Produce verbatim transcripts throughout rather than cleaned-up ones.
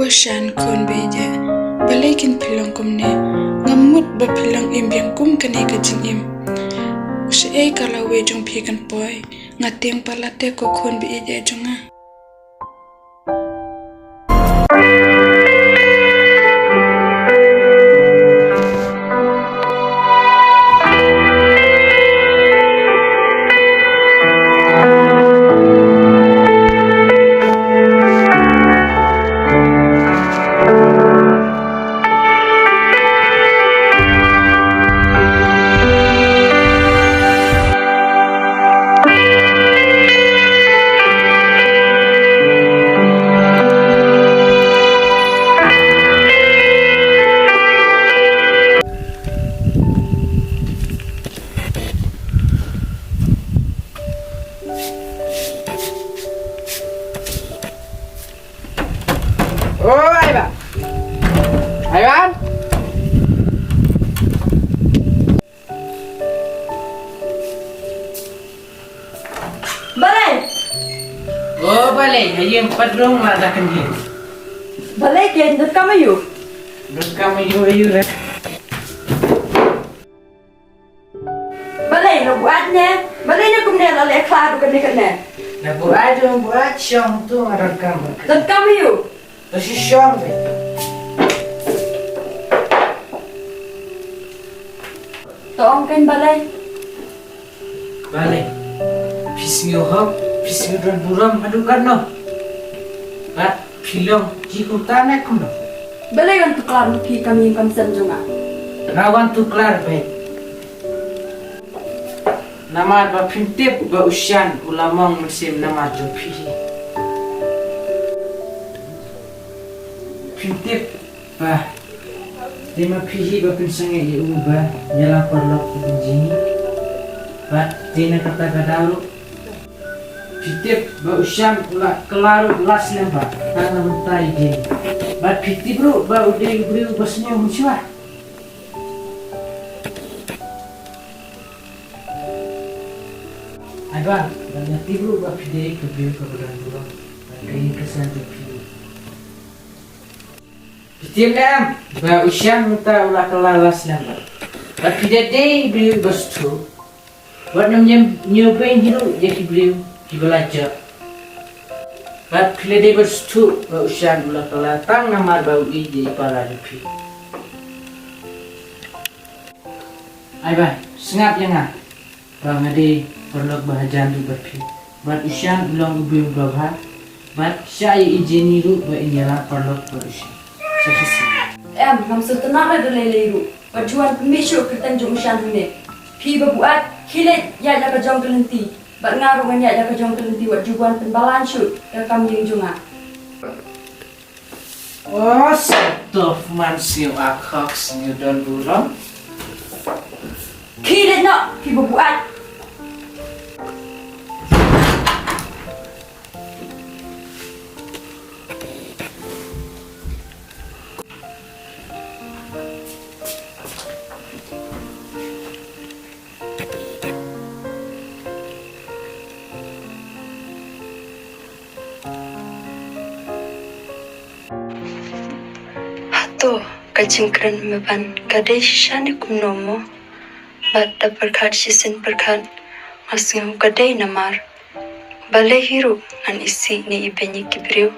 Shan khun baieit, balei kin phi long kumne? Ngam mut ba phi long im biang kum kane ka jingim. Shaei ka lawei jong phi kan poi? Nga tieng palat te ko khun baieit jong nga. O Aiban. Aiban. Balei? O balei, ha ïing pat rung la da kan hi. Balei ke, donkam aiu? Donkam aiu aiu re. Balei la buaid ne? Balei ne kumne la leh khlad ruh kane kane? La buaid ruh buaid, shong tu nga donkam. Donkam aiu? To shu shong beit. To ong kein balei? Balei? Phi sngewhok, phi sngewdon burom haduh katno? Bad phi long jingkuta ne kumno? Balei wan tuklar ma phi kam ïing kam sem jong nga? Nga wan tuklar beit. Namar ba phim tip ba u Shan u la mong mynsiem namar jong phi hi. Phim tip ba dei ma phi hi ba pynsangeh ïa u ba ïalam paralok ïa ka jingim. Bad dei na kata ka daw ruh phi tip ba u Shan u la kylla ruh la slem bha tang na bynta ïa u Jenny. Bad phi tip ruh ba u dei u briew ba sniew mynshuwa. Aiban, bad nga tip ruh ba phi dei ka briew kaba don burom bad ka ïing ka sem jong phi. Phi tip ne em ba u Shan mynta u la kylla la slem bha. Bad phi dei dei briew ba sngewthuh. Wat nym ñiew beiñ hi ruh ïa ki briew kiba la jot. Bad phi la dei ban sngewthuh ba u Shan u la kylla tang namar ba u ïeit ïa i para jong phi. Aiban, sngap ïa nga ba nga dei paralok ba hajan ruh bad phi. Bad u Shan u long u briew uba bha. Bad shah ïa i Jenny ruh ba in ïalam paralok bad u Shan. Sa shisien. Em, ngam sngewtynnat re da lei lei ruh. Wat ju wan pynmih shuh kyrteng jong u Shan hangne. Phi ba buaid, khie leit ïaid la ka jong ka lynti. Bad nga ruh ngan ïaid la ka jong ka lynti, wat ju wan pynbalan shuh ïa ka kam ïing jong nga. O, sngewthuh man, sngewbha khok, sngewdon burom. Khie leit noh, phi ba buaid. Hato ka jingkren me ban ka dei shisha ne kumno mo? Bad da pyrkhat shisien pyrkhat nga sngew ka dei namar balei hi ruh ngan isih ne ibeiñ ïa ki briew.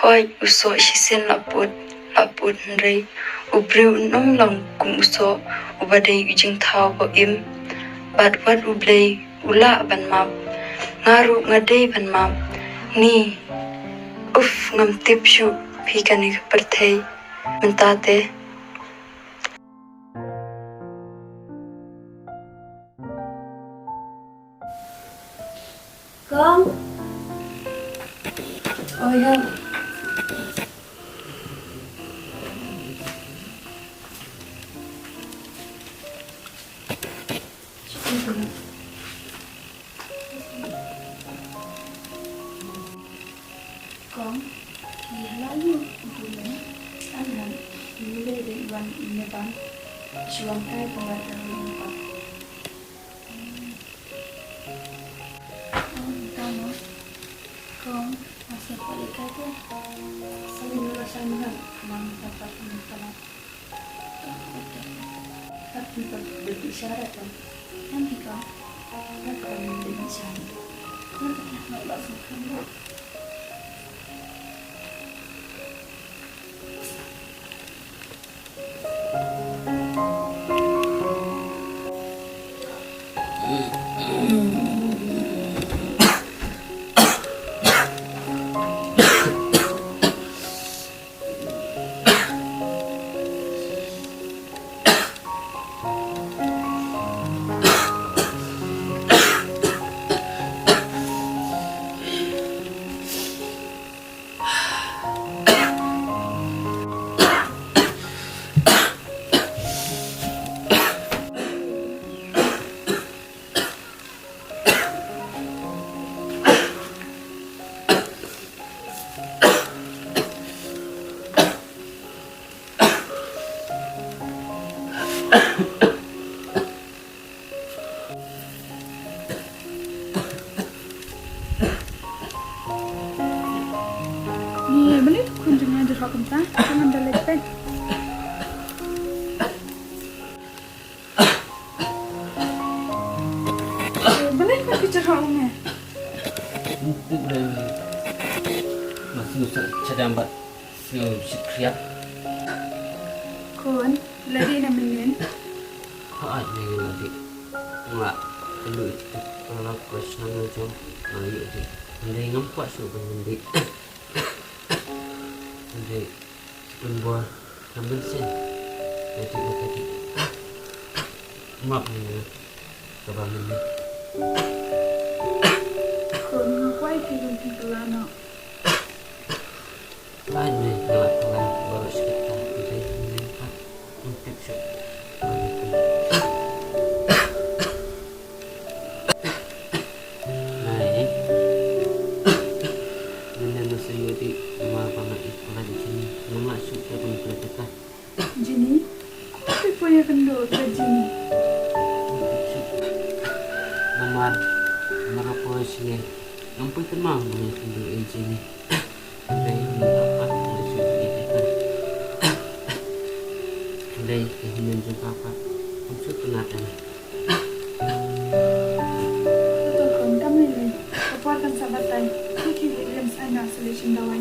Hooid, u soh shisien la put la put, hynrei u briew un ym long kum u soh uba dei u jingthaw ba im. Bad wat U Blei u lah ban map, nga ruh nga dei ban map. Ni, uf, ngam tip shuh phi kane ka pyrthei mynta te. Kong. Oh ya. Kong, ki hala yu, yu ne, an han, yu le de wan ne ban, shuan kai pala da yu pa. Oh, tama. Kong, asa pala kai ko. Sa yu la sa Ni, balei to khun jong nga jyrhoh kumta? Ka ngan da leit peit. Balei ka phi jyrhoh ong e? Ntuk dei ma sngewsih chadam bad sngewsih khriat. Khun, lada ïa mynnin. Hooid, mynnin lada. Nga kylluid tuk pala question jong nga ïa dei. Hynrei ngam kwah shuh ban myn dei. Hynrei pynbor ka mynsiem. Ïa dei, ïa dei. Map mynnin. Kaba mynnin. Khun, nga kwah ïa phi ban pynkylla noh. Ai, mynnin nga la kylla baroh shi katta, hynrei mynnin pat ym tip shuh. Nai, mynnin nga sa ïohi namar ba nga ïeit palat ïa Jenny. Ngam lah shuh te ban pynkylla. Jenny? Phi poi ïakynduh bad Jenny? Namar, namar poi sngewbha ngam poi kynmaw ban ïakynduh ïa Jenny. Hynrei mynta pat nga shu ïeit ïa ka. Hynrei ka hynmen jong ka pat ngam shu tynat ïa nga. Doktor, khun, kam lei lei. Ka por kan sa batai. Ki ki lei lem sa ïa nga sa leit shim dawai.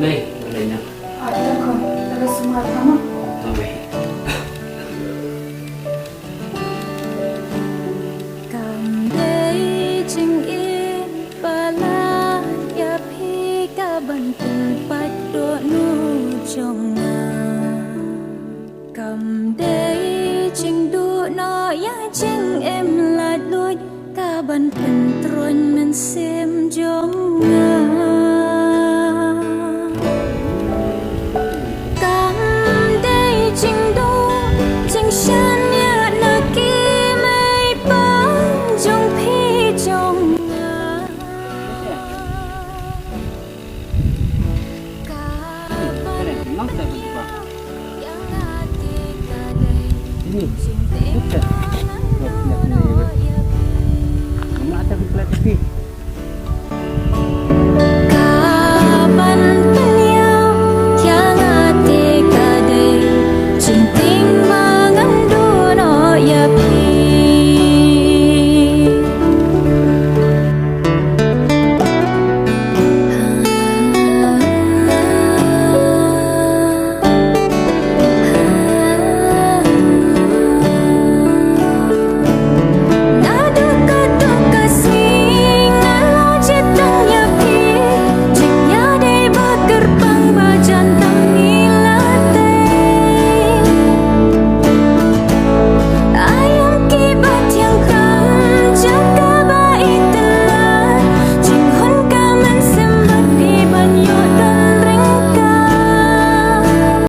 Mei, mei, mei. Ah, ïa, khun, te la sumar ka mo. To, mei. Kam dei jingim ba la ïa phi ka ban pynpait dohnud jong nga. Kam dei jingduh noh ïa jingim laitluid ka ban pyntroiñ mynsiem jong nga. Kam dei jingduh jingshaniah na ki mei pa jong phi jong nga.